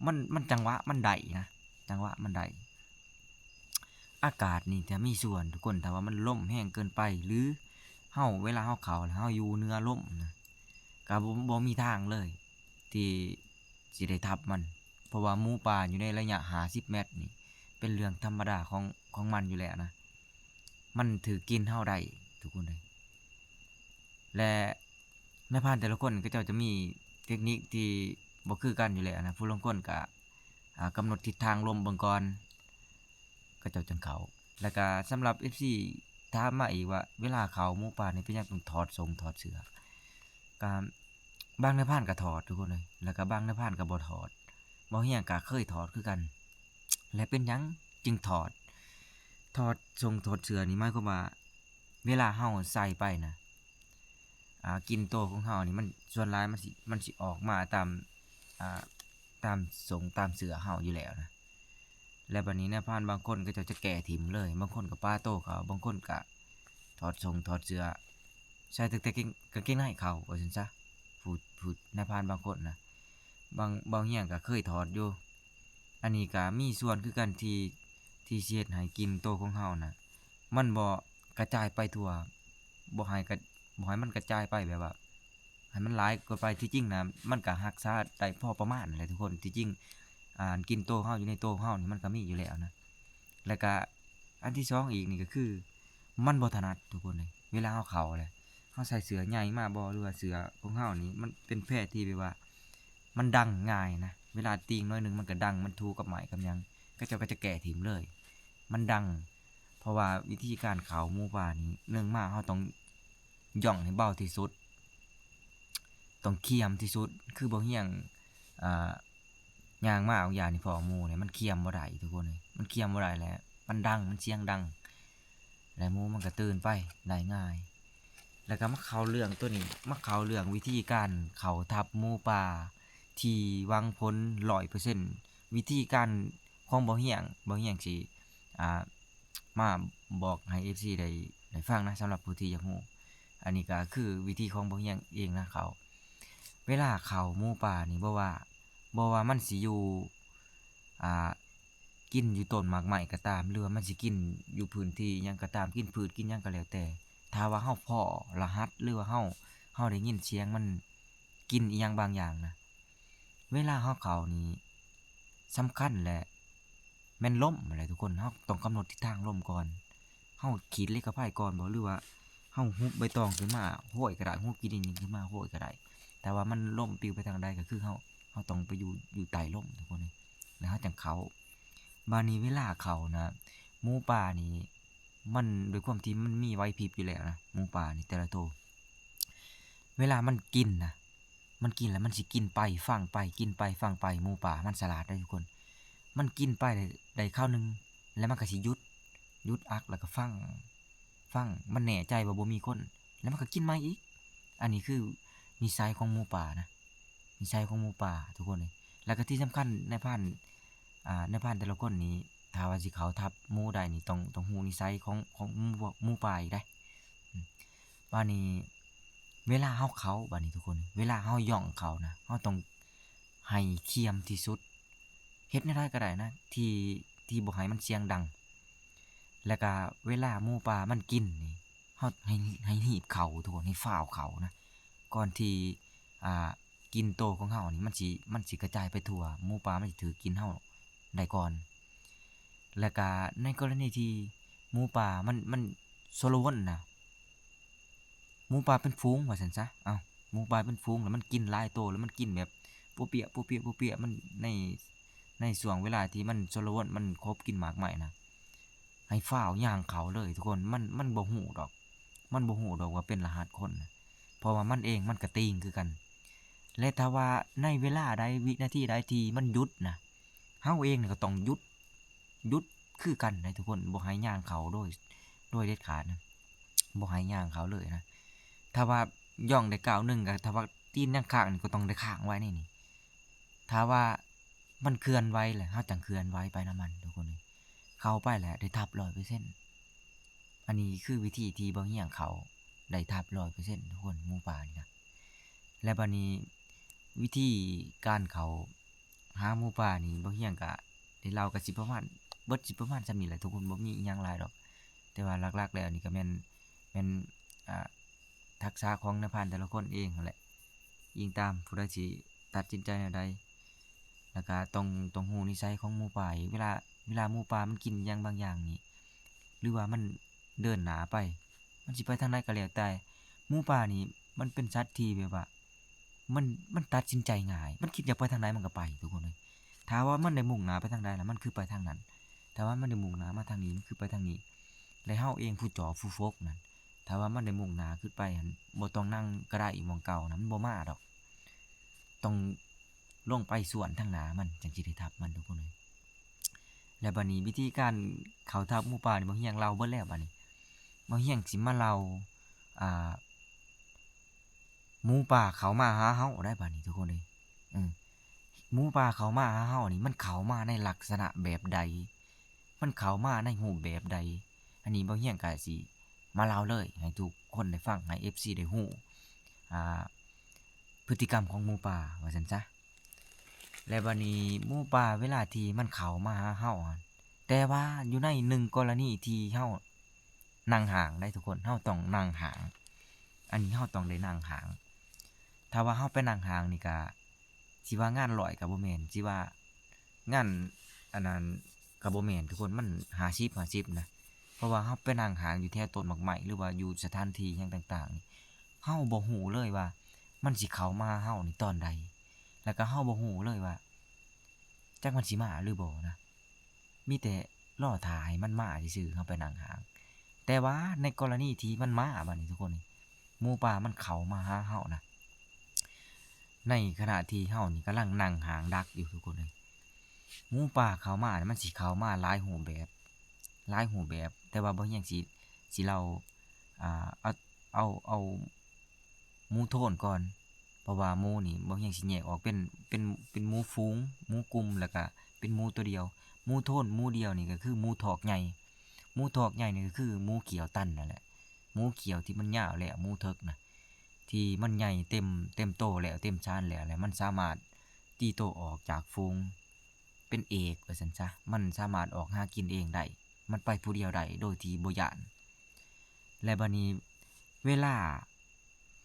ມັນ ມັນ ຈັງຫວະມັນໄດ້ນະ ຈັງຫວະມັນໄດ້. ອາກາດນີ້ຈະມີສ່ວນທຸກຄົນ ຖ້າວ່າມັນລົມແຮງເກີນໄປ ຫຼື ເຮົາ ເວລາເຮົາເຂົ້າແລ້ວເຮົາຢູ່ເໜືອລົມນະ ກະບໍ່ ບໍ່ມີທາງເລີຍ ທີ່ຊິໄດ້ທັບມັນ ເພາະວ່າໝູປ່າຢູ່ໃນໄລຍະຫ້າສິບແມັດນີ້ ເປັນເລື່ອງທຳມະດາຂອງ ຂອງມັນຢູ່ແລ້ວນະ ມັນຖືກກິນເຮົາໄດ້ທຸກຄົນເອີຍ. ແລະ ນາຍພານແຕ່ລະຄົນເຂົາເຈົ້າຈະມີເຕັກນິກທີ່ບໍ່ຄືກັນຢູ່ແລ້ວນະ ຜູ້ລາງຄົນກະ ອ່າ ກຳນົດທິດທາງລົມເບິ່ງກ່ອນ ເຂົາເຈົ້າຈຶ່ງເຂົ້າ. ແລ້ວກະສຳລັບເອັຟຊີຖາມມາອີກວ່າ ເວລາເຂົ້າໝູປ່ານີ້ເປັນຫຍັງຕ້ອງຖອດສົ້ງຖອດເສື້ອ? ກະບາງນາຍພານກະຖອດທຸກຄົນເອີຍ ແລ້ວກະບາງນາຍພານກະບໍ່ຖອດ. ເບົາຮຽງກະເຄີຍຖອດຄືກັນ ແລະ ເປັນຫຍັງຈຶ່ງຖອດ? ຖອດສົ້ງຖອດເສື້ອນີ້ໝາຍຄວາມວ່າ ເວລາເຮົາໃສ່ໄປນະ ອ່າ ກິ່ນໂຕຂອງເຮົານີ້ມັນ ສ່ວນຫຼາຍມັນຊິ ມັນຊິອອກມາຕາມ ອ່າ ຕາມສົ້ງຕາມເສື້ອເຮົາຢູ່ແລ້ວນະ ແລ້ວບາດນີ້ນາຍພານບາງຄົນເຂົາເຈົ້າຈະແກ່ຖິ້ມເລີຍ ບາງຄົນກະປະໂຕເຂົ້າ ບາງຄົນກະຖອດສົ້ງຖອດເສື້ອ ໃສ່ຕັ້ງແຕ່ກາງ ກາງເກງໃນເຂົ້າວ່າຊັ້ນຊະ ຜູ້ ຜູ້ນາຍພານບາງຄົນນະ ບາງ ເບົາຮຽງກະເຄີຍຖອດຢູ່. ອັນນີ້ກະມີສ່ວນຄືກັນທີ່ ທີ່ຊິເຮັດໃຫ້ກິ່ນໂຕຂອງເຮົານະ ມັນບໍ່ກະຈາຍໄປທົ່ວ ບໍ່ໃຫ້ກະ ບໍ່ໃຫ້ມັນກະຈາຍໄປແບບວ່າ ໃຫ້ມັນຫຼາຍເກີນໄປ. ທີ່ຈິງນະ ມັນກະຮັກສາໄດ້ພໍປະມານຫັ້ນແຫຼະທຸກຄົນ ທີ່ຈິງ ອ່າ ກິ່ນໂຕເຮົາຢູ່ໃນໂຕເຮົານີ້ມັນກະມີຢູ່ແລ້ວນະ. ແລ້ວກະອັນທີສອງອີກນີ້ກະຄື ມັນບໍ່ຖະໜັດທຸກຄົນເອີຍ ເວລາເຮົາເຂົ້າແຫຼະ ເຮົາໃສ່ເສື້ອໃຫຍ່ມາບໍ່ ຫຼືວ່າເສື້ອຂອງເຮົານີ້ມັນເປັນແພທີ່ແບບວ່າ ມັນດັງງ່າຍນະ ເວລາຕີງໜ້ອຍໜຶ່ງມັນກະດັງ ມັນຖືກັບໄມ້ກັບຫຍັງ ເຂົາເຈົ້າກະຈະແກ່ຖິ້ມເລີຍ ມັນດັງ. ເພາະວ່າວິທີການເຂົ້າໝູປ່ານີ້ ໜຶ່ງມາເຮົາຕ້ອງຢ່ອງໃຫ້ເບົາທີ່ສຸດ ຕ້ອງຄຽມທີ່ສຸດ ຄືເບົາຮຽງ ອ່າ ຍ່າງມາບາງຢ່າງນີ້ພໍໝູນີ້ ມັນຄຽມບໍ່ໄດ້ທຸກຄົນເອີຍ ມັນຄຽມບໍ່ໄດ້ແຫຼະ ມັນດັງ ມັນສຽງດັງ ແລະ ໝູມັນກະຕື່ນໄປໄດ້ງ່າຍ. ແລ້ວກະມາເຂົ້າເລື່ອງໂຕນີ້ ມາເຂົ້າເລື່ອງວິທີການເຂົ້າທັບໝູປ່າທີ່ຫວັງຜົນຮ້ອຍເປີເຊັນ ວິທີການຂອງເບົາຮຽງ ເບົາຮຽງຊິ ອ່າ ມາບອກໃຫ້ເອັຟຊີໄດ້ ໄດ້ຟັງນະ ສຳລັບຜູ້ທີ່ຢາກຮູ້. ອັນນີ້ກະຄືວິທີຂອງເບົາຮຽງເອງນະ ເຂົ້າ ເວລາເຂົ້າໝູປ່ານີ້ ບໍ່ວ່າ ບໍ່ວ່າມັນຊິຢູ່ ອ່າ ກິນຢູ່ຕົ້ນໝາກໄມ້ກະຕາມ ຫຼືວ່າມັນຊິກິນຢູ່ພື້ນທີ່ຫຍັງກະຕາມ ກິນພືດກິນຫຍັງກະແລ້ວແຕ່ ຖ້າວ່າເຮົາພໍ້ລະຫັດ ຫຼືວ່າເຮົາ ເຮົາໄດ້ຍິນສຽງມັນກິນອີ່ຫຍັງບາງຢ່າງນະ ເວລາເຮົາເຂົ້ານີ້ສຳຄັນແຫຼະ ແມ່ນລົມຫັ້ນແຫຼະທຸກຄົນ ເຮົາຕ້ອງກຳນົດທິດທາງລົມກ່ອນ ເຮົາຂີດເຫຼັກກະໄພກ່ອນບໍ ຫຼືວ່າເຮົາຫຸບໃບຕອງຂຶ້ນມາໂຫ້ຍກະໄດ້ ຫຸບຂີ້ດິນຂຶ້ນມາໂຫ້ຍກະໄດ້ ແຕ່ວ່າມັນລົມປິວໄປທາງໃດກະຄືເຮົາ ເຮົາຕ້ອງໄປຢູ່ ຢູ່ໃຕ້ລົມທຸກຄົນເອີຍ ແລ້ວເຮົາຈັ່ງເຂົ້າ. ບາດນີ້ເວລາເຂົ້ານະ ໝູປ່ານີ້ ມັນ ດ້ວຍຄວາມທີ່ມັນມີໄຫວພິບຢູ່ແລ້ວນະ ໝູປ່ານີ້ແຕ່ລະໂຕ ເວລາມັນກິນນະ ມັນກິນແລ້ວມັນຊິກິນໄປຝັງໄປ ກິນໄປຝັງໄປ ໝູປ່າມັນສະຫຼາດເດ້ທຸກຄົນ ມັນກິນໄປໄດ້ ໄດ້ຄາວໜຶ່ງ ແລ້ວມັນກະຊິຢຸດ ຢຸດອັກ ແລ້ວກະຝັງ ຝັງ ມັນແນ່ໃຈວ່າບໍ່ມີຄົນ ແລ້ວມັນກະກິນໃໝ່ອີກ. ອັນນີ້ຄືນິໄສຂອງໝູປ່ານະ ນິໄສຂອງໝູປ່າທຸກຄົນເອີຍ ແລ້ວກະທີ່ສຳຄັນນາຍພານ ອ່າ ນາຍພານແຕ່ລະຄົນນີ້ ຖ້າວ່າຊິເຂົ້າທັບໝູໄດ້ນີ້ ຕ້ອງ ຕ້ອງຮູ້ນິໄສຂອງ ຂອງໝູ ໝູປ່າອີກເດ້. ບາດນີ້ເວລາເຮົາເຂົ້າ ບາດນີ້ທຸກຄົນ ເວລາເຮົາຍ່ອງເຂົ້ານະ ເຮົາຕ້ອງໃຫ້ຄຽມທີ່ສຸດ ເຮັດແນວໃດກະໄດ້ນະ ທີ່ ທີ່ບໍ່ໃຫ້ມັນສຽງດັງ ແລ້ວກະເວລາໝູປ່າມັນກິນນີ້ ເຮົາໃຫ້ ໃຫ້ຮີບເຂົ້າທຸກຄົນ ໃຫ້ຟ້າວເຂົ້ານະ ກ່ອນທີ່ ອ່າ ກິ່ນໂຕຂອງເຮົານີ້ມັນຊິ ມັນຊິກະຈາຍໄປທົ່ວ ໝູປ່າມັນຊິຖືກກິນເຮົາໄດ້ກ່ອນ. ແລ້ວກະໃນກໍລະນີທີ່ໝູປ່າມັນ ມັນຊົນລະວົນນະ ໝູປ່າເປັນຝູງວ່າຊັ້ນຊະ ເອົ້າ ໝູປ່າເປັນຝູງ ແລ້ວມັນກິນຫຼາຍໂຕ ແລ້ວມັນກິນແບບປົວປຽ ປົວປຽ ປົວປຽ ມັນໃນ ໃນຊ່ວງເວລາທີ່ມັນຊົນລະວົນ ມັນຄົບກິນໝາກໄມ້ນະ ໃຫ້ຟ້າວຍ່າງເຂົ້າເລີຍທຸກຄົນ ມັນ ມັນບໍ່ຮູ້ດອກ ມັນບໍ່ຮູ້ດອກວ່າເປັນລະຫັດຄົນນະ ເພາະວ່າມັນເອງມັນກະຕີງຄືກັນ. ແລະ ຖ້າວ່າໃນເວລາໃດ ວິນາທີໃດທີ່ມັນຢຸດນະ ເຮົາເອງນີ້ກະຕ້ອງຢຸດ ຢຸດຄືກັນໃດທຸກຄົນ ບໍ່ໃຫ້ຍ່າງເຂົ້າໂດຍ ໂດຍເດັດຂາດນະ ບໍ່ໃຫ້ຍ່າງເຂົ້າເລີຍນະ. ຖ້າວ່າຍ່ອງໄດ້ກ້າວໜຶ່ງ ກະຖ້າວ່າຕີນຍັງຄ້າງນີ້ ກະຕ້ອງໄດ້ຄ້າງໄວ້ໃນນີ້ ຖ້າວ່າມັນເຄື່ອນໄຫວແຫຼະ ເຮົາຈັ່ງເຄື່ອນໄຫວໄປນຳມັນທຸກຄົນເອີຍ ເຂົ້າໄປແຫຼະໄດ້ທັບຮ້ອຍເປີເຊັນ. ອັນນີ້ຄືວິທີທີ່ເບົາຮຽງເຂົ້າໄດ້ທັບຮ້ອຍເປີເຊັນທຸກຄົນ ໝູປ່ານີ້ນະ. ແລະ ບາດນີ້ວິທີການເຂົ້າຫາໝູປ່ານີ້ ເບົາຮຽງກະໄດ້ເລົ່າກະຊິປະມານ ເບິດຊິປະມານສ່ຳນີ້ແຫຼະທຸກຄົນ ບໍ່ມີອີ່ຫຍັງຫຼາຍດອກ ແຕ່ວ່າຫຼັກໆແລ້ວນີ້ກະແມ່ນ ແມ່ນ ອ່າ ທັກສະຂອງນາຍພານແຕ່ລະຄົນເອງຫັ້ນແຫຼະ ອີງຕາມຜູ້ໃດຊິ ຕັດສິນໃຈແນວໃດ ແລ້ວກະຕ້ອງ ຕ້ອງຮູ້ນິໄສຂອງໝູປ່າອີກ ເວລາ ເວລາໝູປ່າມັນກິນຫຍັງບາງຢ່າງນີ້ ຫຼືວ່າມັນເດີນໜ້າໄປ ມັນຊິໄປທາງໃດກໍແລ້ວແຕ່ ໝູປ່ານີ້ມັນເປັນສັດທີ່ແບບວ່າ ມັນ ມັນຕັດສິນໃຈງ່າຍ ມັນຄິດຢາກໄປທາງໃດມັນກໍໄປ ທຸກຄົນເອີຍ. ຖ້າວ່າມັນໄດ້ມຸ່ງໜ້າໄປທາງໃດລະ ມັນຄືໄປທາງນັ້ນ ຖ້າວ່າມັນໄດ້ມຸ່ງໜ້າມາທາງນີ້ ມັນຄືໄປທາງນີ້ ແລະເຮົາເອງຜູ້ຈໍຜູ້ຟົກນັ້ນ ຖ້າວ່າມັນໄດ້ມຸ່ງໜ້າຂຶ້ນໄປຫັ້ນ ບໍ່ຕ້ອງນັ່ງກໍໄດ້ໝ່ອງເກົ່ານະ ມັນບໍ່ມາດອກ ຕ້ອງລົງໄປສວນທາງໜ້າມັນ ຈັ່ງຊິໄດ້ທັບມັນ ທຸກຄົນເອີຍ. ແລະບາດນີ້ວິທີການເຂົ້າທັບໝູປ່ານີ້ ບ່າວຮຽງເລົ່າເບິດແລ້ວ ບາດນີ້ບ່າວຮຽງຊິມາເລົ່າ ອ່າ ໝູປ່າເຂົ້າມາຫາເຮົາໄດ໋ ບາດນີ້ທຸກຄົນເອີຍ ເອີ ໝູປ່າເຂົ້າມາຫາເຮົານີ້ ມັນເຂົ້າມາໃນລັກສະນະແບບໃດ? ມັນເຂົ້າມາໃນຮູບແບບໃດ? ອັນນີ້ບ່າວຮຽງກະຊິມາເລົ່າເລີຍໃຫ້ທຸກຄົນໄດ້ຟັງ ໃຫ້ເອັຟຊີໄດ້ຮູ້ ອ່າ ພຶດຕິກຳຂອງໝູປ່າວ່າຊັ້ນຊະ. ແລະບາດນີ້ໝູປ່າເວລາທີ່ມັນເຂົ້າມາຫາເຮົາ ແຕ່ວ່າຢູ່ໃນໜຶ່ງກໍລະນີທີ່ເຮົານັ່ງຫ່າງໄດ໋ທຸກຄົນ ເຮົາຕ້ອງນັ່ງຫ່າງ ອັນນີ້ເຮົາຕ້ອງໄດ້ນັ່ງຫ່າງ ຖ້າວ່າເຮົາໄປນັ່ງຫ່າງນີ້ກະ ຊິວ່າງານຮ້ອຍກໍບໍ່ແມ່ນ ຊິວ່າງານອັນນັ້ນກໍບໍ່ແມ່ນທຸກຄົນ ມັນຫ້າສິບຫ້າສິບນະ ເພາະວ່າເຮົາໄປນັ່ງຫ່າງຢູ່ແຖວຕົ້ນໝາກໄມ້ ຫຼືວ່າຢູ່ສະຖານທີ່ຫຍັງຕ່າງໆນີ້ ເຮົາບໍ່ຮູ້ເລີຍວ່າມັນຊິເຂົ້າມາຫາເຮົານີ້ຕອນໃດ ແລ້ວກໍເຮົາບໍ່ຮູ້ເລີຍວ່າຈັກມັນຊິມາຫຼືບໍ່ນະ ມີແຕ່ລໍຖ້າໃຫ້ມັນມາຊື່ໆ ເຮົາໄປນັ່ງຫ່າງ. ແຕ່ວ່າໃນກໍລະນີທີ່ມັນມາ ບາດນີ້ທຸກຄົນ ໝູປ່າມັນເຂົ້າມາຫາເຮົານະ ໃນຂະນະທີ່ເຮົານີ້ກຳລັງນັ່ງຫ່າງດັກຢູ່ທຸກຄົນເອີຍ ໝູປ່າເຂົ້າມາ ມັນຊິເຂົ້າມາຫຼາຍຮູບແບບ ຫຼາຍຮູບແບບ ແຕ່ວ່າບ່າວຮຽງຊິ ຊິເລົ່າ ອ່າ ເອົາ ເອົາ ເອົາໝູໂທນກ່ອນ ເພາະວ່າໝູນີ້ບ່າວຮຽງຊິແຍກອອກເປັນ ເປັນ ເປັນໝູຝູງ ໝູກຸ່ມ ແລ້ວກະເປັນໝູຕົວດຽວ. ໝູໂທນ ໝູດຽວນີ້ກໍຄືໝູຖອກໃຫຍ່ ໝູຖອກໃຫຍ່ນີ້ກໍຄືໝູຂ້ຽວຕັນນັ້ນແຫຼະ ໝູຂ້ຽວທີ່ມັນຍາວແລ້ວ ໝູເຖິກນະ ທີ່ມັນໃຫຍ່ເຕັມ ເຕັມໂຕແລ້ວ ເຕັມຊານແລ້ວ ແລ້ວມັນສາມາດຕີໂຕອອກຈາກຝູງ ເປັນເອກວ່າຊັ້ນຊະ ມັນສາມາດອອກຫາກິນເອງໄດ້ ມັນໄປຜູ້ດຽວໄດ້ໂດຍທີ່ບໍ່ຢ້ານ. ແລະບາດນີ້ເວລາ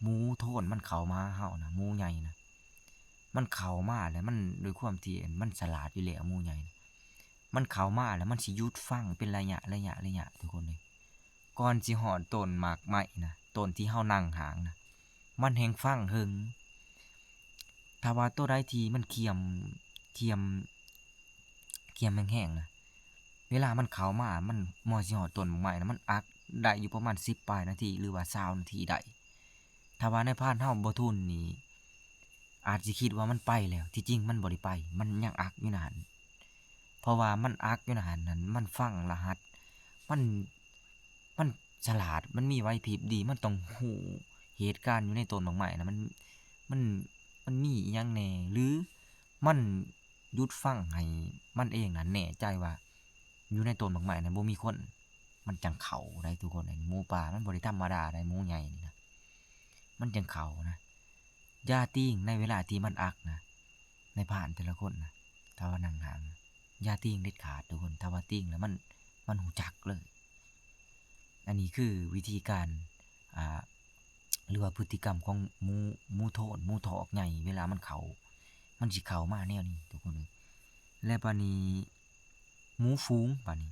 ໝູໂທນມັນເຂົ້າມາຫາເຮົານະ ໝູໃຫຍ່ນະ ມັນເຂົ້າມາແລ້ວ ມັນ ດ້ວຍຄວາມທີ່ມັນສະຫຼາດຢູ່ແລ້ວ ໝູໃຫຍ່ນະ ມັນເຂົ້າມາແລ້ວມັນຊິຢຸດຟັງເປັນໄລຍະ ໄລຍະ ໄລຍະ ທຸກຄົນເອີຍ. ກ່ອນຊິຮອດຕົ້ນໝາກໄມ້ນະ ຕົ້ນທີ່ເຮົານັ່ງຫາງນະ ມັນແຮ່ງຟັງເຫິງ. ຖ້າວ່າໂຕໃດທີ່ມັນຄ້ຽມ ຄ້ຽມ ຄ້ຽມແຮງໆນະ ເວລາມັນເຂົ້າມາ ມັນ ມັນຊິຮອດຕົ້ນໝາກໄມ້ນະ ມັນອັກໄດ້ຢູ່ປະມານສິບປາຍນາທີ ຫຼືວ່າຊາວນາທີໄດ້. ຖ້າວ່ານາຍພານເຮົາບໍ່ທົນນີ້ ອາດຊິຄິດວ່າມັນໄປແລ້ວ ທີ່ຈິງມັນບໍ່ໄດ້ໄປ ມັນຍັງອັກຢູ່ໃນຫັ້ນ ເພາະວ່າມັນອັກຢູ່ໃນຫັ້ນນັ້ນ ມັນຟັງລະຫັດ ມັນ ມັນສະຫຼາດ ມັນມີໄຫວພິບດີ ມັນຕ້ອງຮູ້ເຫດການຢູ່ໃນຕົ້ນໝາກໄມ້ນະ ມັນ ມັນ ມັນມີອີ່ຫຍັງແດ່ ຫຼືມັນຢຸດຟັງໃຫ້ມັນເອງນັ້ນແນ່ໃຈວ່າ ຢູ່ໃນຕົ້ນໝາກໄມ້ນັ້ນບໍ່ມີຄົນ ມັນຈັ່ງເຂົ້າໄດ໋ທຸກຄົນ. ໝູປ່າມັນບໍ່ໄດ້ທຳມະດາໃດ໋ ໝູໃຫຍ່ນີ້ນະ ມັນຈັ່ງເຂົ້ານະ. ຢ່າຕີງໃນເວລາທີ່ມັນອັກນະ ນາຍພານແຕ່ລະຄົນນະ ຖ້າວ່ານັ່ງຫ່າງນະ ຢ່າຕີງເດັດຂາດທຸກຄົນ. ຖ້າວ່າຕີງແລ້ວມັນ ມັນຮູ້ຈັກເລີຍ. ອັນນີ້ຄືວິທີການ ອ່າ ຫຼືວ່າພຶດຕິກຳຂອງໝູ ໝູໂທນ ໝູຖອກໃຫຍ່ ເວລາມັນເຂົ້າ ມັນຊິເຂົ້າມາແນວນີ້ທຸກຄົນເອີຍ. ແລະບາດນີ້ໝູຝູງ ບາດນີ້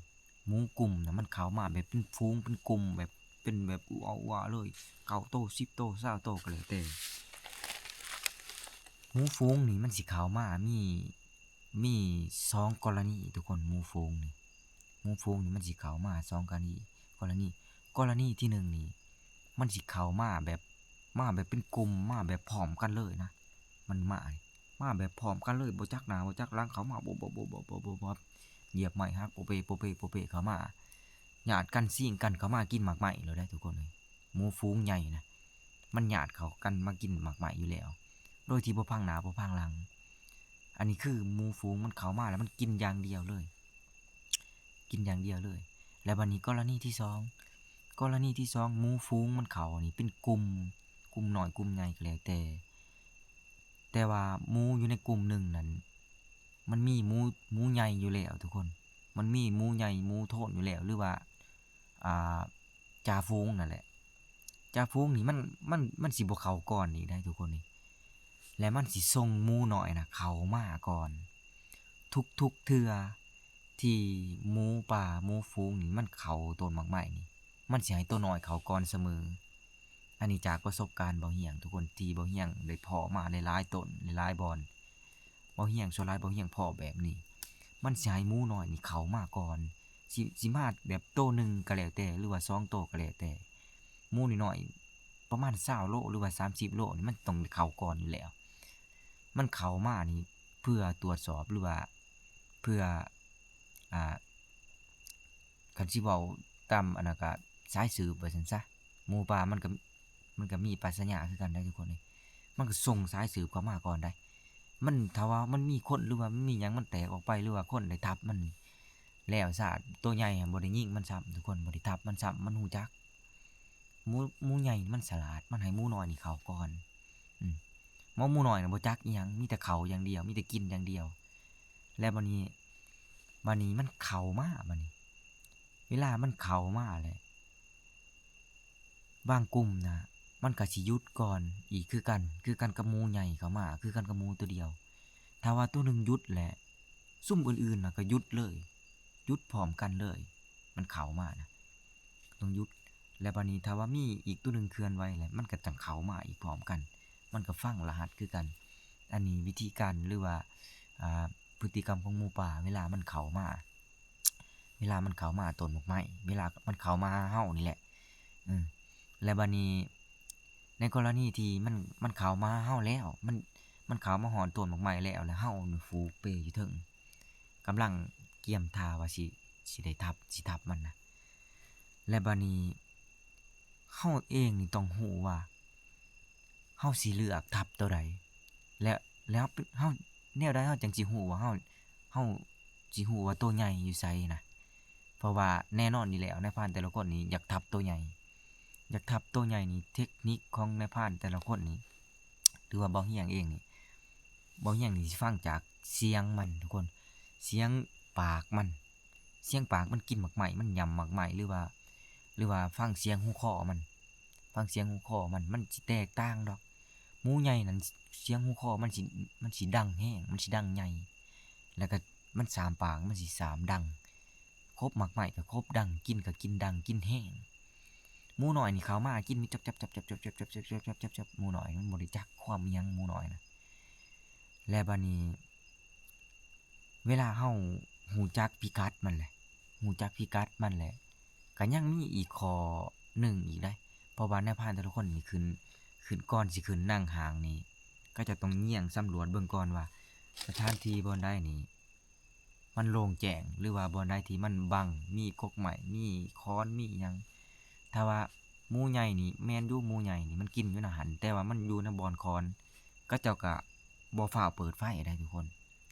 ໝູກຸ່ມນະ ມັນເຂົ້າມາແບບເປັນຝູງເປັນກຸ່ມ ແບບເປັນແບບອຸອາອຸອາເລີຍ ເກົ້າໂຕ ສິບໂຕ ຊາວໂຕກໍແລ້ວແຕ່. ໝູຝູງນີ້ມັນຊິເຂົ້າມາມີ ມີສອງກໍລະນີທຸກຄົນ. ໝູຝູງນີ້ ໝູຝູງນີ້ມັນຊິເຂົ້າມາສອງກໍລະນີ ກໍລະນີ ກໍລະນີທີໜຶ່ງນີ້ ມັນຊິເຂົ້າມາແບບ ມາແບບເປັນກຸ່ມ ມາແບບພ້ອມກັນເລີຍນະ. ມັນມາ ມາແບບພ້ອມກັນເລີຍ ບໍ່ຈັກໜ້າບໍ່ຈັກຫຼັງ ເຂົ້າມາ ໂບະໆໆໆ ຢຽບໄມ້ຫັກ ໂປເປໆໆ ເຂົ້າມາ ຍາດກັນຊິງກັນເຂົ້າມາກິນໝາກໄມ້ໂລດເດ້ທຸກຄົນເອີຍ. ໝູຝູງໃຫຍ່ນະ ມັນຍາດເຂົ້າກັນມາກິນໝາກໄມ້ຢູ່ແລ້ວ ໂດຍທີ່ບໍ່ພັງໜ້າບໍ່ພັງຫຼັງ. ອັນນີ້ຄືໝູຝູງມັນເຂົ້າມາແລ້ວມັນກິນຢ່າງດຽວເລີຍ ກິນຢ່າງດຽວເລີຍ. ແລ້ວບາດນີ້ກໍລະນີທີສອງ ກໍລະນີທີສອງ ໝູຝູງມັນເຂົ້ານີ້ເປັນກຸ່ມ ກຸ່ມນ້ອຍກຸ່ມໃຫຍ່ກໍແລ້ວແຕ່ ແຕ່ວ່າໝູຢູ່ໃນກຸ່ມໜຶ່ງນັ້ນ ມັນມີໝູ ໝູໃຫຍ່ຢູ່ແລ້ວທຸກຄົນ. ມັນມີໝູໃຫຍ່ ໝູໂທນຢູ່ແລ້ວ ຫຼືວ່າ ອ່າ ຈ່າຝູງນັ້ນແຫຼະ. ຈ່າຝູງນີ້ມັນ ມັນ ມັນຊິບໍ່ເຂົ້າກ່ອນອີກໄດ໋ທຸກຄົນນີ້. ແລະມັນຊິສົ່ງໝູນ້ອຍນະເຂົ້າມາກ່ອນ. ທຸກໆເທື່ອທີ່ໝູປ່າໝູຝູງນີ້ມັນເຂົ້າຕົ້ນໝາກໄມ້ນີ້ ມັນຊິໃຫ້ໂຕນ້ອຍເຂົ້າກ່ອນສະເໝີ. ອັນນີ້ຈາກປະສົບການເບົາຮຽງ ທຸກຄົນ ທີ່ເບົາຮຽງໄດ້ພໍ້ມາຫຼາຍໆຕົ້ນ ຫຼາຍໆບ່ອນ. ເບົາຮຽງ ສ່ວນຫຼາຍເບົາຮຽງພໍ້ແບບນີ້ ມັນຊິໃຫ້ໝູນ້ອຍນີ້ເຂົ້າມາກ່ອນ ຊິ ຊິມາແບບໂຕໜຶ່ງກໍແລ້ວແຕ່ ຫຼືວ່າສອງໂຕກໍແລ້ວແຕ່. ໝູນ້ອຍໆປະມານຊາວໂລ ຫຼືວ່າສາມສິບໂລນີ້ ມັນຕ້ອງໄດ້ເຂົ້າກ່ອນຢູ່ແລ້ວ. ມັນເຂົ້າມານີ້ເພື່ອຕວດສອບ ຫຼືວ່າເພື່ອ ອ່າ ຄັນຊິເວົ້າຕາມອັນນັ້ນກະສາຍສືບວ່າຊັ້ນຊະ. ໝູປ່າມັນກະ ມັນກະມີປາສະຍາຄືກັນໄດ໋ທຸກຄົນເອີຍ. ມັນກະສົ່ງສາຍສືບເຂົ້າມາກ່ອນໄດ໋. ມັນ ຖ້າວ່າມັນມີຄົນ ຫຼືວ່າມັນມີຫຍັງ ມັນແຕກອອກໄປ ຫຼືວ່າຄົນໄດ້ທັບມັນແລ້ວຊະ ໂຕໃຫຍ່ຫັ້ນບໍ່ໄດ້ຍິງມັນຊ້ຳ ທຸກຄົນ ບໍ່ໄດ້ທັບມັນຊ້ຳ ມັນຮູ້ຈັກ. ໝູ ໝູໃຫຍ່ມັນສະຫຼາດ ມັນໃຫ້ໝູນ້ອຍນີ້ເຂົ້າກ່ອນ. ອືມ ໝູ ໝູນ້ອຍນະບໍ່ຈັກອີ່ຫຍັງ ມີແຕ່ເຂົ້າຢ່າງດຽວ ມີແຕ່ກິນຢ່າງດຽວ. ແລ້ວບາດນີ້ ບາດນີ້ມັນເຂົ້າມາ ບາດນີ້ ເວລາມັນເຂົ້າມາແລ້ວ ບາງກຸ່ມນະ ມັນກະຊິຢຸດກ່ອນອີກຄືກັນ ຄືກັນກັບໝູໃຫຍ່ເຂົ້າມາ ຄືກັນກັບໝູໂຕດຽວ. ຖ້າວ່າໂຕໜຶ່ງຢຸດແລ້ວ ຊຸມອື່ນໆນະກະຢຸດເລີຍ ຢຸດພ້ອມກັນເລີຍ. ມັນເຂົ້າມານະ ຕ້ອງຢຸດ. ແລ້ວບາດນີ້ຖ້າວ່າມີອີກໂຕໜຶ່ງເຄື່ອນໄຫວແລ້ວ ມັນກະຈັ່ງເຂົ້າມາອີກພ້ອມກັນ ມັນກະຝັງລະຫັດຄືກັນ. ອັນນີ້ວິທີການ ຫຼືວ່າ ອ່າ ພຶດຕິກຳຂອງໝູປ່າ ເວລາມັນເຂົ້າມາ ເວລາມັນເຂົ້າມາຕົ້ນໝາກໄມ້ ເວລາມັນເຂົ້າມາຫາເຮົານີ້ແຫຼະ. ເອີ ແລ້ວບາດນີ້ ໃນກໍລະນີທີ່ມັນ ມັນເຂົ້າມາຫາເຮົາແລ້ວ ມັນ ມັນເຂົ້າມາຮອດຕົ້ນໝາກໄມ້ແລ້ວ ແລ້ວເຮົານີ້ຟູກເປຢູ່ເທິງ ກຳລັງກຽມທ່າວ່າຊິ ຊິໄດ້ທັບ ຊິທັບມັນນະ. ແລະບາດນີ້ເຮົາເອງນີ້ຕ້ອງຮູ້ວ່າເຮົາຊິເລືອກທັບໂຕໃດ ແລະ ແລ້ວເຮົາ ແນວໃດເຮົາຈັ່ງຊິຮູ້ວ່າເຮົາ ເຮົາຊິຮູ້ວ່າໂຕໃຫຍ່ຢູ່ໃສນະ. ເພາະວ່າແນ່ນອນຢູ່ແລ້ວ ນາຍພານແຕ່ລະຄົນນີ້ຢາກທັບໂຕໃຫຍ່ ຢາກທັບໂຕໃຫຍ່ນີ້ ເທັກນິກຂອງນາຍພານແຕ່ລະຄົນນີ້ ຫຼືວ່າບ່າວຮຽງເອງນີ້ ບ່າວຮຽງນີ້ຊິຟັງຈາກສຽງມັນທຸກຄົນ ສຽງປາກມັນ ສຽງປາກມັນກິນໝາກໄມ້ ມັນຫຍ້ຳໝາກໄມ້ ຫຼືວ່າ ຫຼືວ່າຟັງສຽງຫູຄໍມັນ ຟັງສຽງຫູຄໍມັນ ມັນຊິແຕກຕ່າງດອກ. ໝູໃຫຍ່ນັ້ນ ສຽງຫູຄໍມັນຊິ ມັນຊິດັງແຮງ ມັນຊິດັງໃຫຍ່ ແລ້ວກະມັນສາມປາກ ມັນຊິສາມດັງ ຂົບໝາກໄມ້ກະຂົບດັງ ກິນກະກິນດັງ ກິນແຮງ. ໝູນ້ອຍນີ້ເຂົ້າມາກິນມີຈັບໆ ໝູນ້ອຍມັນບໍ່ໄດ້ຈັກຄວາມອີ່ຫຍັງ ໝູນ້ອຍນະ. ແລະບາດນີ້ ເວລາເຮົາຮູ້ຈັກພິກັດມັນແຫຼະ ຮູ້ຈັກພິກັດມັນແຫຼະ ກະຍັງມີອີກຂໍ້ໜຶ່ງອີກໃດ໋ ເພາະວ່ານາຍພານແຕ່ລະຄົນນີ້ຂຶ້ນ ຂຶ້ນ ກ່ອນຊິຂຶ້ນນັ່ງຫ້າງນີ້ ເຂົາເຈົ້າຕ້ອງຍ່ຽງສຳຫຼວດເບິ່ງກ່ອນວ່າ ສະຖານທີ່ບ່ອນໃດນີ້ ມັນໂລ່ງແຈ້ງ ຫຼືວ່າບ່ອນໃດທີ່ມັນບັງ ມີກົກໄມ້ ມີຄ້ອນ ມີຫຍັງ. ຖ້າວ່າໝູໃຫຍ່ນີ້ ແມ່ນຢູ່ ໝູໃຫຍ່ນີ້ມັນກິນຢູ່ນະຫັ້ນ ແຕ່ວ່າມັນຢູ່ນະບ່ອນຄ້ອນ ເຂົາເຈົ້າກະບໍ່ຟ້າວເປີດໄຟໄດ໋ທຸກຄົນ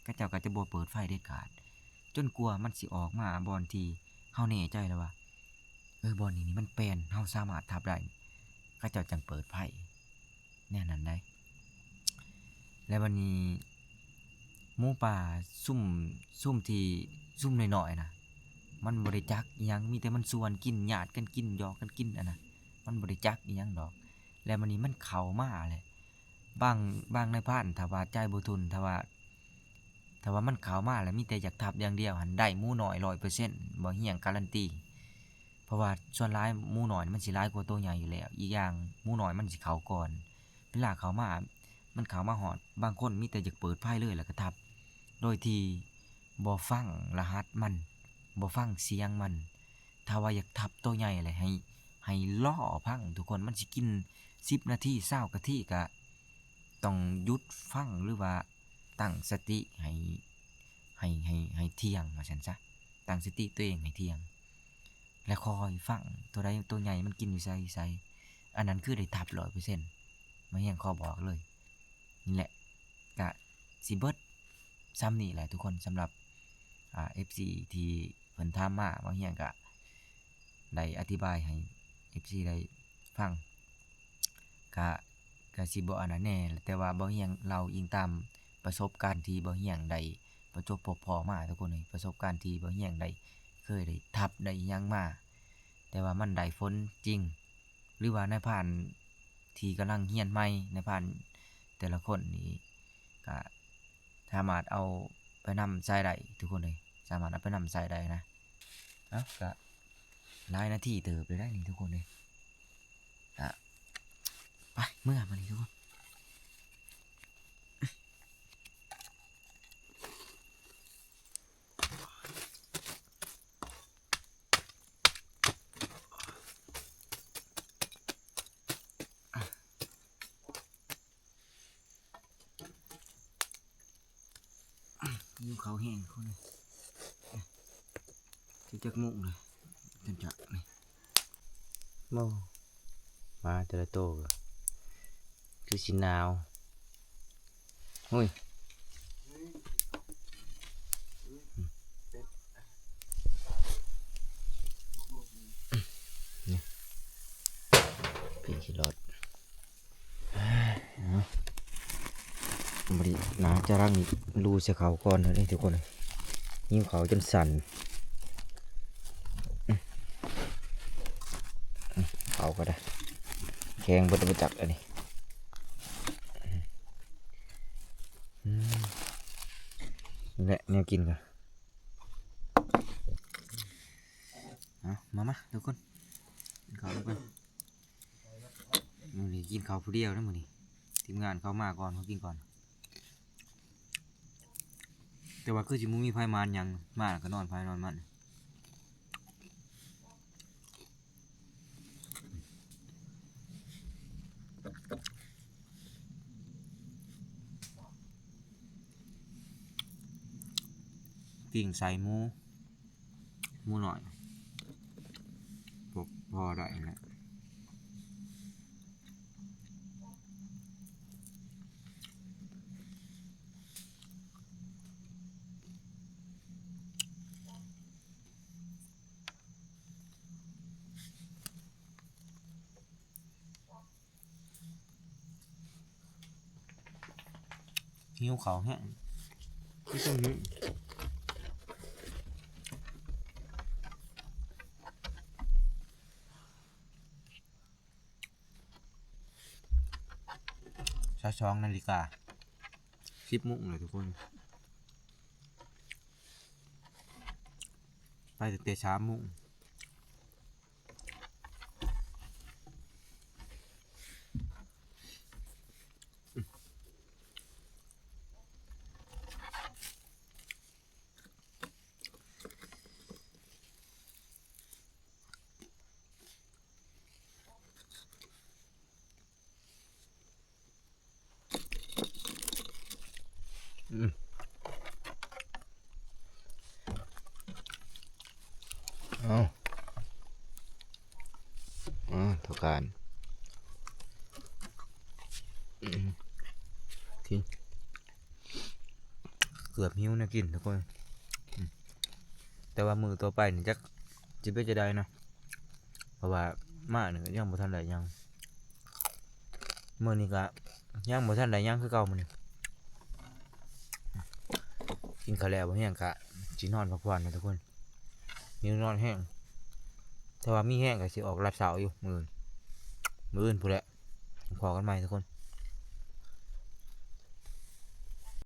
ເຂົາເຈົ້າກະຈະບໍ່ເປີດໄຟເດັດຂາດ ຈົນກວ່າມັນຊິອອກມາບ່ອນທີ່ເຮົາແນ່ໃຈແລ້ວວ່າ ເອີ ບ່ອນນີ້ນີ້ມັນແປນ ເຮົາສາມາດທັບໄດ້ ເຂົາເຈົ້າຈັ່ງເປີດໄຟ ແນວນັ້ນໃດ໋. ແລ້ວບາດນີ້ ໝູປ່າຊຸມ ຊຸມທີ່ ຊຸມນ້ອຍໆນະ ມັນບໍ່ໄດ້ຈັກອີ່ຫຍັງ ມີແຕ່ມັນຊວນກິນ ຍາດກັນກິນ ຢອກກັນກິນ ອັນນະ ມັນບໍ່ໄດ້ຈັກອີ່ຫຍັງດອກ. ແລ້ວບາດນີ້ມັນເຂົ້າມາແຫຼະ ບາງ ບາງນາຍພານ ຖ້າວ່າໃຈບໍ່ທົນ ຖ້າວ່າ ຖ້າວ່າມັນເຂົ້າມາແລ້ວມີແຕ່ຢາກທັບຢ່າງດຽວຫັ້ນ ໄດ້ໝູນ້ອຍຮ້ອຍເປີເຊັນ ບ່າວຮຽງກາຣັນຕີ. ເພາະວ່າສ່ວນຫຼາຍໝູນ້ອຍມັນຊິຫຼາຍກວ່າໂຕໃຫຍ່ຢູ່ແລ້ວ ອີກຢ່າງໝູນ້ອຍມັນຊິເຂົ້າກ່ອນ ເວລາເຂົ້າມາ ມັນເຂົ້າມາຮອດ ບາງຄົນມີແຕ່ຢາກເປີດໄຟເລີຍ ແລ້ວກະທັບ ໂດຍທີ່ບໍ່ຟັງລະຫັດມັນ ບໍ່ຟັງສຽງມັນ. ຖ້າວ່າຢາກທັບໂຕໃຫຍ່ແຫຼະ ໃຫ້ ໃຫ້ລໍຟັງທຸກຄົນ ມັນຊິກິນສິບນາທີ ຊາວນາທີ ກະຕ້ອງຢຸດຟັງ ຫຼືວ່າຕັ້ງສະຕິໃຫ້ ໃຫ້ ໃຫ້ ໃຫ້ທ່ຽງວ່າຊັ້ນຊະ ຕັ້ງສະຕິໂຕເອງໃຫ້ທ່ຽງ ແລະຄ່ອຍຟັງ ໂຕໃດໂຕໃຫຍ່ມັນກິນຢູ່ໃສ ຢູ່ໃສ ອັນນັ້ນຄືໄດ້ທັບຮ້ອຍເປີເຊັນ ມາຮຽງຂໍບອກເລີຍ. ນີ້ແຫຼະ ກະຊິເບິດຊ່ຳນີ້ແຫຼະທຸກຄົນ ສຳລັບ ອ່າ ເອັຟຊີ ທີ່ເພິ່ນຖາມມາ ມາຮຽງກະໄດ້ອະທິບາຍໃຫ້ເອັຟຊີ ໄດ້ຟັງ ກະ ກະຊິບໍ່ອັນນັ້ນແດ່ ແຕ່ວ່າບ່າວຮຽງເລົ່າອີງຕາມປະສົບການທີ່ບ່າວຮຽງໄດ້ປະສົບພົບພໍ້ມາ ທຸກຄົນເອີຍ ປະສົບການທີ່ບ່າວຮຽງໄດ້ ເຄີຍໄດ້ທັບໄດ້ຫຍັງມາ ແຕ່ວ່າມັນໄດ້ຜົນຈິງ ຫຼືວ່ານາຍພານທີ່ກຳລັງຮຽນໃໝ່ ນາຍພານແ ຕ່ລະຄົນນີ້ກະສາມາດເອົາໄປນຳໃຊ້ໄດ້ທຸກຄົນເອີຍ ສາມາດເອົາໄປນຳໃຊ້ໄດ້ນະ. ເອົ້າ ກະຫຼາຍນາທີເຕີບເລີຍໄດ໋ນີ້ທຸກຄົນເອີຍ. ກະໄປເມືອບາດນີ້ທຸກຄົນ. ຫິວເຂົ້າແຮງຄົນ ຊິຈັກໂມງລະ ຈົນຈະນີ້. ໂອ້ ໝາແຕ່ລະໂຕກະຄືຊິໜາວ. ໂອ້ຍ ນີ້ ປີ້ງຂີ້ຫຼອດ. ເອົາ ບາດນີ້ໜ້າຈະລັງຮູໃສ່ເຂົ້າກ່ອນເດີທຸກຄົນ. ຫິວເຂົ້າຈົນສັ່ນ. ເຂົ້າກະໄດ້ ແຂງເບິດບໍ່ຈັກອັນນີ້. ອືມ ນີ້ແຫຼະແນວກິນກະ ເອົາ ມາ ມາທຸກຄົນ ກິນເຂົ້ານຳກັນ. ມື້ນີ້ກິນເຂົ້າຜູ້ດຽວນະມື້ນີ້ ທີມງານເຂົາມາກ່ອນ ເຂົາກິນກ່ອນ. ແຕ່ວ່າຄືຊິບໍ່ມີໃຜມາຫຍັງ ມາແລ້ວກະນອນໃຜນອນມັນ. ປີ້ງໃສ່ໝູ ໝູນ້ອຍ ພໍ ພໍໄດ້ຫັ້ນແຫຼະ. ຫິວເຂົ້າແຮງ ຄືຈັ່ງຫິວ. ຊາວສອງນາລິກາ ສິບໂມງແລ້ວທຸກຄົນ ໄປຕັ້ງແຕ່ສາມໂມງ. ອືມ ເອົາ ອາ ເທົ່າການ ອືມ ເກືອບຫິວແນວກິນທຸກຄົນ. ແຕ່ວ່າມື້ຕໍ່ໄປນີ້ຈັກຊິເປັນຈັ່ງໃດເນາະ ເພາະວ່າມານີ້ກະຍັງບໍ່ທັນໄດ້ຫຍັງ ມື້ນີ້ກະຍັງບໍ່ທັນໄດ້ຫຍັງຄືເກົ່າມື້ນີ້. ກິນເຂົ້າແລ້ວບໍ່ມີຫຍັງກະຊິນອນພັກຜ່ອນນະທຸກຄົນ ຫິວນອນແຮງ ຖ້າວ່າມີແຮງກະຊິອອກລາດເຊົ້າຢູ່ມື້ອື່ນ ມື້ອື່ນພຸ້ນແຫຼະ ພໍ້ກັນໃໝ່ທຸກຄົນ.